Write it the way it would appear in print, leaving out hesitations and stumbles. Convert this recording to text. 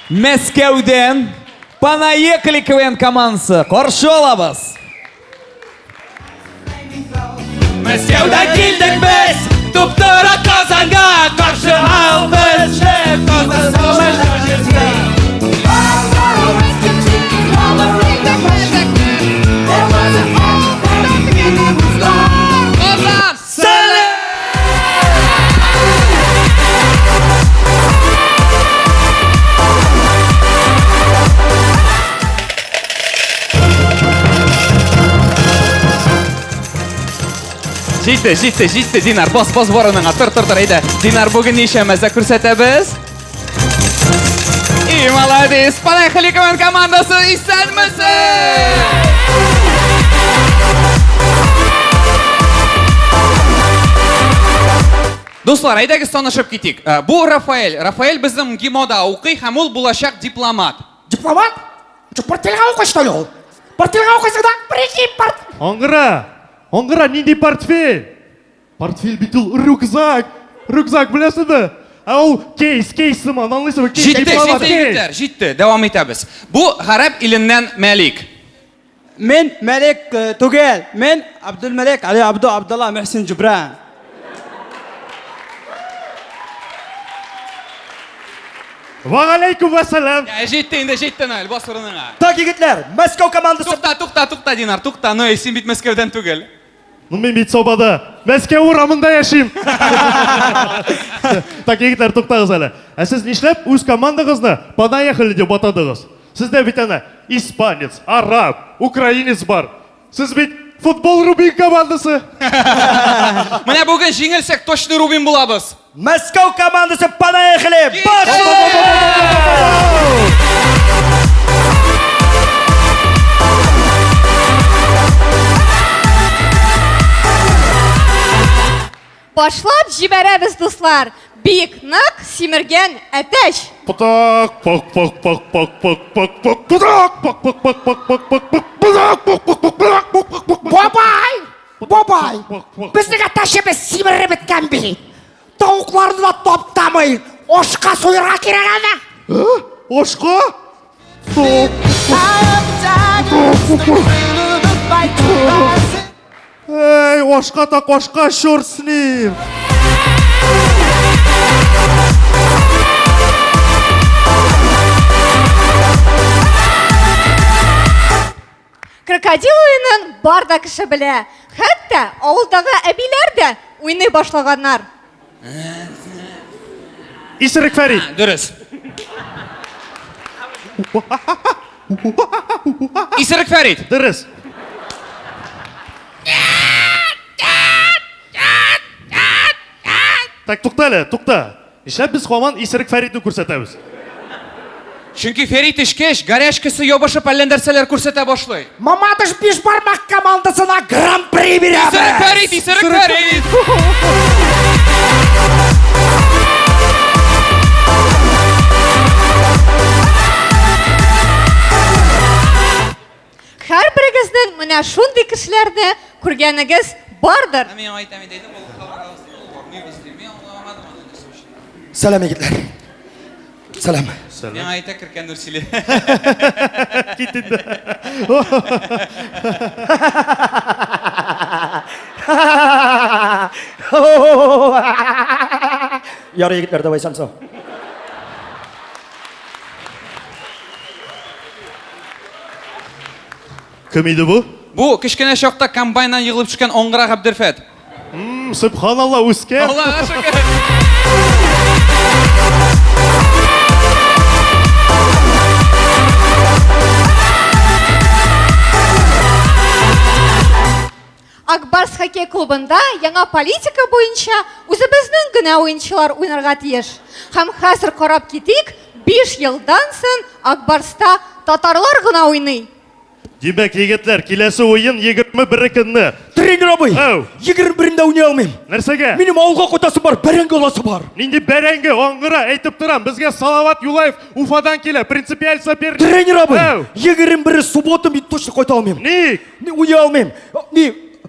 Мәскәүдән Понаехали КВН командасы. Каршы алабыз. Мәскәүдән килдек без, туп-туры Казанга, каршы ал безне, Казан. Җитте, җитте, җитте, Динар, бас, бас барыныңа, тор, тор, тор, әйдә. Динар, бүген ничә мәзәк күрсәтәбез? И, молодец! Поехали, КВН командасы, исәнмесез! Дуслар, әйдәгез танышып китик. Э, бу Рафаэль. Рафаэль безнең МГИМОда укый һәм ул булачак дипломат. Дипломат? Что, портфельгә укый, что ли ул? Портфельгә укыйсың да, прикинь, порт... Аңгыра! Аңгыра, нинди портфель? Портфель бит ул рюкзак! Рюкзак беләсеңме? Ә ул кейс, кейс сыман, аңлыйсыңмы? Кейс, Җитте, дипломат, җитте, кейс. егетләр, җитте. Дәвам итәбез. Бу гарәп иленнән Мәлик. Мин Мәлик э, түгел, мин Абдулмәлик Али Абду Абдулла Мөхсин Җубран. Вәгаләйкүм вәссәлам. Ә, җитте инде, җитте, Наил, бас урыныңа. Так, егетләр, Мәскәү командасы... Тукта, тукта, тукта, Динар, тукта. Ной, син бит Мәскәүдән түгел. Ну мин бит Сабада, Мәскәү урамында яшим. Так, егетләр, туктагыз әле. Ә сез нишләп үз командагызны Понаехали дип атадыгыз? Сездә бит әнә испанец, араб, украинец бар. Сез бит футбол Рубин командасы. Менә бүген җиңелсәк, точно Рубин булабыз. Мәскәү командасы Понаехали! Башлап җибәрәбез, дуслар! Бик нык симергән әтәч! Пытак, пак, пак, пак, пак, пак, пак, пак, пытак, пак, пак, пак, пак, пак, пак, пак, пытак, пак, пак, пак, пытак, пак, пак, пак, пак. Бабай! Бабай! Пак, пак, Безнең әтәчебез симереп беткән бит! Тавыкларны да таптамый! Ашка суярга кирәк аны! Ашка? Топ. Эй, ашка так ашка, черт с ним. Крокодил уенын бар да кеше белә. Хәтта авылдагы әбиләр дә уйный башлаганнар. Исерек Фәрит. Дөрес. Исерек Фәрит. Дөрес. Так, тукта әле, тукта. Нишләп без һаман исерек Фәритне күрсәтәбез? Чөнки Фәрит эчкәч, горячкасы ябышып әллә нәрсәләр күрсәтә башлый. Мамадыш Бишбармак командасына гран-при бирәбез! Исерек Фәрит, исерек Фәрит! Һәрберегезнең менә шундый кешеләрне күргәнегез бардыр. Сәлам, егетләр. Сәлам. Миңа әйтә керкән Нурсиле. Кит инде. Ярый, егетләр, давай сәлам сау. Кем иде бу? Бу кечкенә чакта комбайннан егылып төшкән Аңгыра Габдерфәт. Сөбханалла, үскән. Аллага шөкер. Акбарс хоккей клубында яңа политика буенча үзебезнең генә уенчылар уйнарга тиеш. Һәм хәзер карап китик, 5 елдан соң Акбарста татарлар гына уйный. Димәк, егетләр, киләсе уен 21 көнне. Тренер абый, Әү. 21-ндә уйный алмыйм. Нәрсәгә? Минем авылга кайтасым бар, бәрәңге аласы бар. Нинди бәрәңге, аңгыра, әйтеп торам, безгә Салават Юлаев Уфадан килә, принципиаль соперник. Тренер абый, Әү. 21 суббота мин точно кайта алмыйм. Ник? Ни уйный алмыйм. Ни,